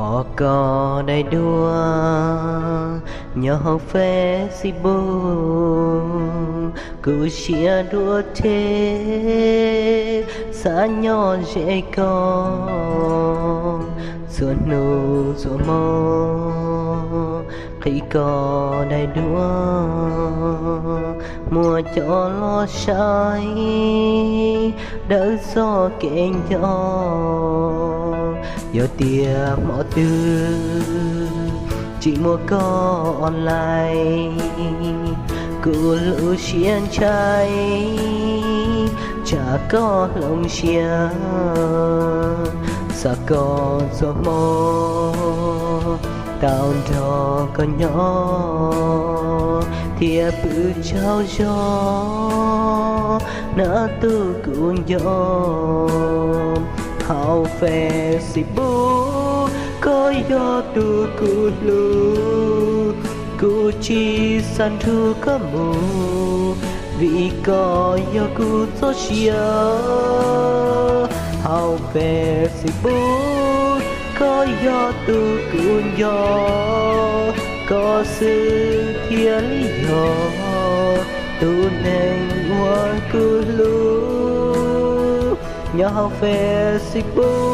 Pom koj daim duab nyob hauv Facebook, kuv siab dua deb, xav nyob ze koj txhua hnub txhua hmo. Qhib koj daim duab, muab coj los saib, dawb txoj kev nco. Yog tias hmo twg tsis muaj koj online, kuv lub siab ntshai, tsam koj hloov siab. Xav koj txhua hmo, tau nrog koj nyob, thiab pw tsaug zog, nab tus kuv nco. Hauv Facebook, koj yog tus kuv hlub, kuv tsis xav nrug koj mus, vim koj yog kuv txoj sia. Hauv Facebook, koj yog tus kuv nco, koj xwb thiaj li yog tus neeg uas kuv hlub nyob hauv Facebook.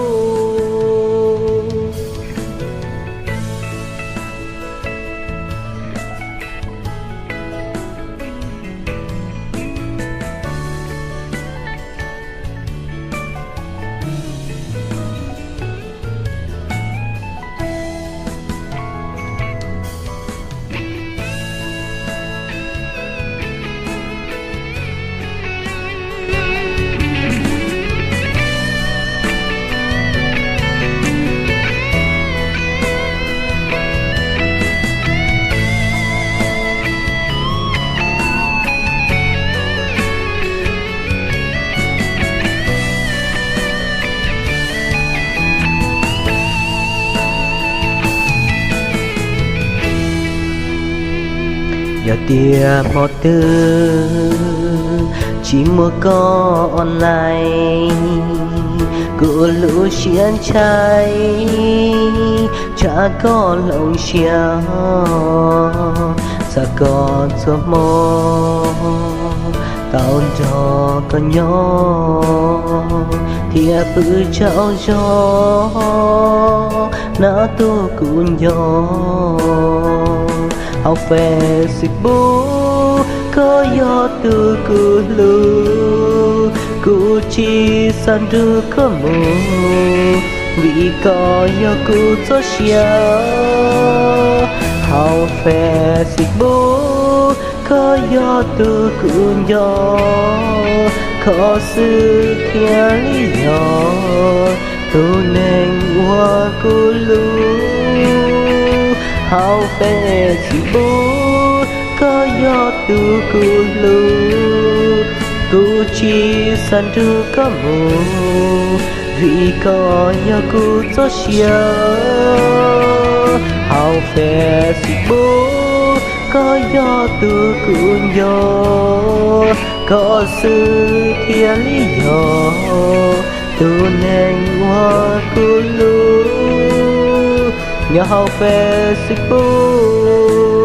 Yog tias hmo twg tsis muaj koj online, kuv lub siab ntshai, tsam koj hloov siab. Xav koj txhua hmo, tau nrog koj nyob, thiab pw tsaug zog, nab tus kuv nco. Hauv Facebook, koj yog tus kuv hlub, kuv tsis xav nrug koj mus, vim koj yog kuv txoj sia. Hauv Facebook, koj yog tus kuv nco, koj xwb thiaj li yog tus neeg uas kuv hlub. Hauv Facebook, koj yog tus kuv hlub, kuv tsis xav nrug koj mus, vim koj yog kuv txoj sia. Hauv Facebook, koj yog tus kuv nco, koj xwb thiaj li yog tus neeg uas kuv hlub nyob hauv Facebook.